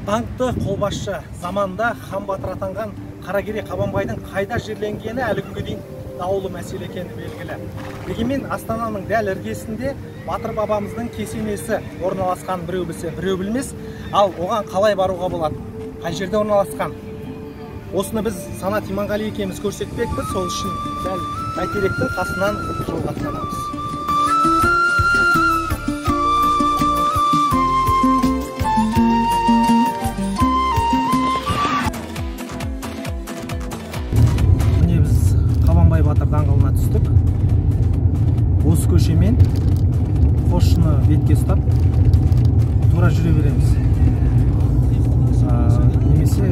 Даңқты қолбасшы заманында хан батыр атанған Қаракерей Қабанбайдың қайда жерленгені әлі күнге дейін даулы мәселе екені белгілі. Дегенмен Астананың дәл іргесінде батыр бабамыздың кесенесі орналасқан біреу білсе, біреу білмес. Ал оған қалай баруға болады? Қай жерде орналасқан? Осыны біз Санат Иманғали екеуміз көрсетпекпіз. Сол үшін дәл Бәйтеректің қасынан жолға аттанамыз. Міне біз Қабанбай батыр даңғылына түстік. Осы көшемен Қосшыны бетке ұстап тура жүре береміз. Немесе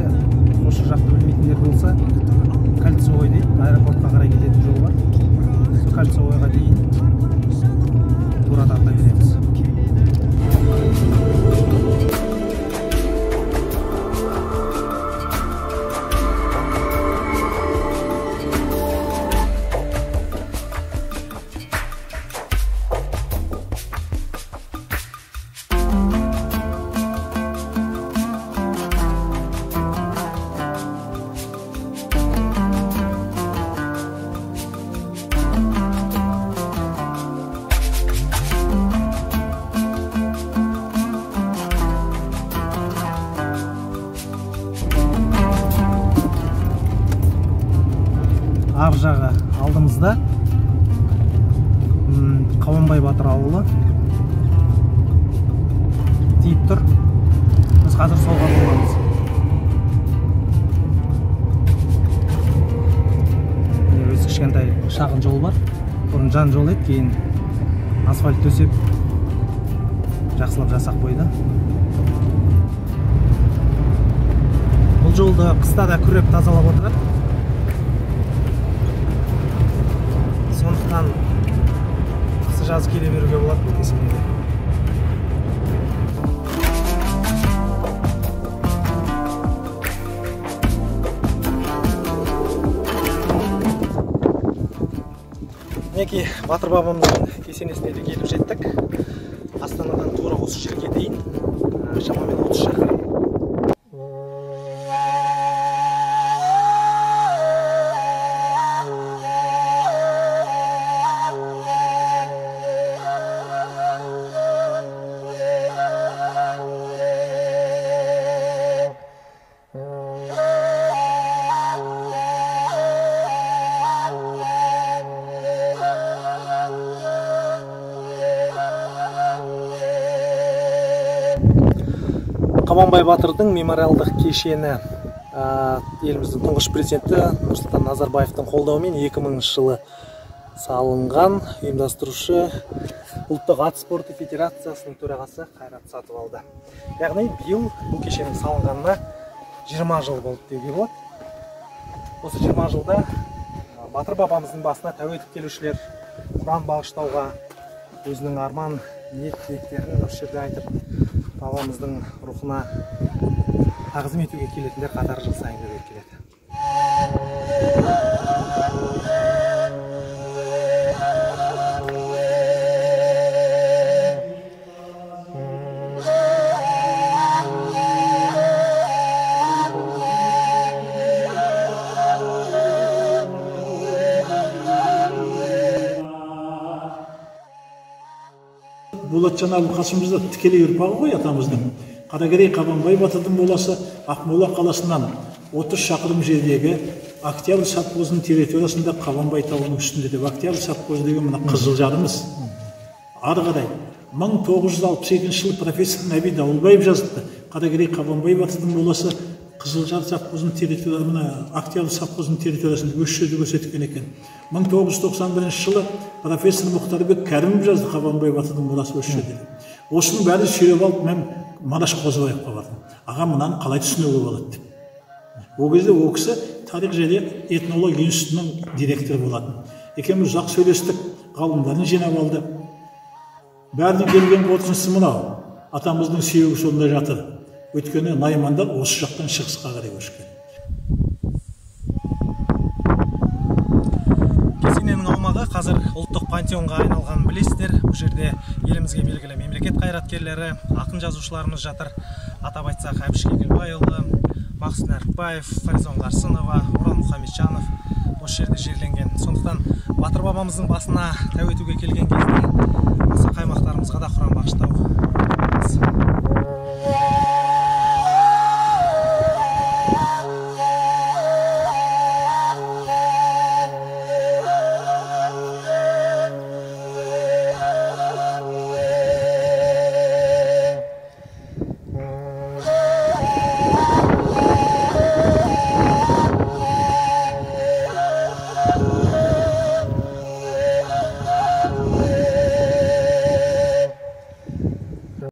Қосшы жақты білмейтіндер болса, Кольцевой дейді, аэропортқа қарай кететін жол бар. Сол Кольцевойға дейін тура тарта береміз. Ар жағы алдымызда Қабанбай батыр ауылы тиіп тұр. Біз қазір солға бұрыламыз. Міне өзі кішкентай шағын жол бар. Бұрын жан жол еді, кейін асфальт төсеп жақсылап жасақ қойды. Бұл жолды қыста да күреп тазалап отырады. Сондықтан қысы жазы келе беруге болады бұл кесенеге. Мінекей батыр бабамыздың кесенесіне де келіп жеттік. Астанадан тура осы жерге дейін шамамен 30 шақырым. Қабанбай батырдың мемориалдық кешені еліміздің тұңғыш президенті Нұрсұлтан Назарбаевтың қолдауымен 2000 жылы салынған. Ұйымдастырушы Ұлттық ат спорты федерациясының төрағасы Қайрат Сатыбалды. Яғни биыл бұл кешеннің салынғанына 20 жыл болды деуге болады. Осы 20 жылда батыр бабамыздың басына тәу етіп келушілер Құран бағыштауға өзінің арман ниет тілектерін осы жерде айтып, бабамыздың рухына тағзым етуге келетіндер қатары жыл сайын көбейіп келеді. Болатжан Әбілқасымыз да тікелей ұрпағы ғой атамыздың. Қаракерей Қабанбай батырдың баласы Ақмола қаласынан 30 шақырым жердегі Октябрь совхозының территориясында Қабанбай тауының үстінде деп. Октябрь совхозы деген мына Қызылжарымыз. Ары қарай 1962 жылы профессор Нәби Дауылбаев жазыпты. Қаракерей Қабанбай батырдың баласы Қызылжар совхозының территориясы, мына Октябрь совхозының территориясында осы жерді көрсеткен екен. 1991 жылы профессор Мұхтарбек Кәрімов жазды Қабанбай батырдың мұрасы осы жерде. Осының бәрін сүйреп алып мен Мараш Қозыбаевқа бардым. Аға, мынаны қалай түсінуге болады деп. Ол кезде ол кісі тарих және этнология институтының директоры болатын. Екеуміз ұзақ сөйлестік, ғалымдарын жинап алды. Бәрінің келген қорытындысы мынау. Атамыздың сүйегі сонда жатыр. Өйткені наймандар осы жақтан шығысқа қарай көшкен. Кесененің аумағы қазір ұлттық пантеонға айналғанын білесіздер. Бұл жерде елімізге белгілі мемлекет қайраткерлері, ақын жазушыларымыз жатыр. Атап айтсақ, Әбіш Кекілбайұлы, Мақсұт Нәрікбаев, Фариза Оңғарсынова, Орал Мұхамеджанов осы жерде жерленген. Сондықтан батыр бабамыздың басына тәу етуге келген кезде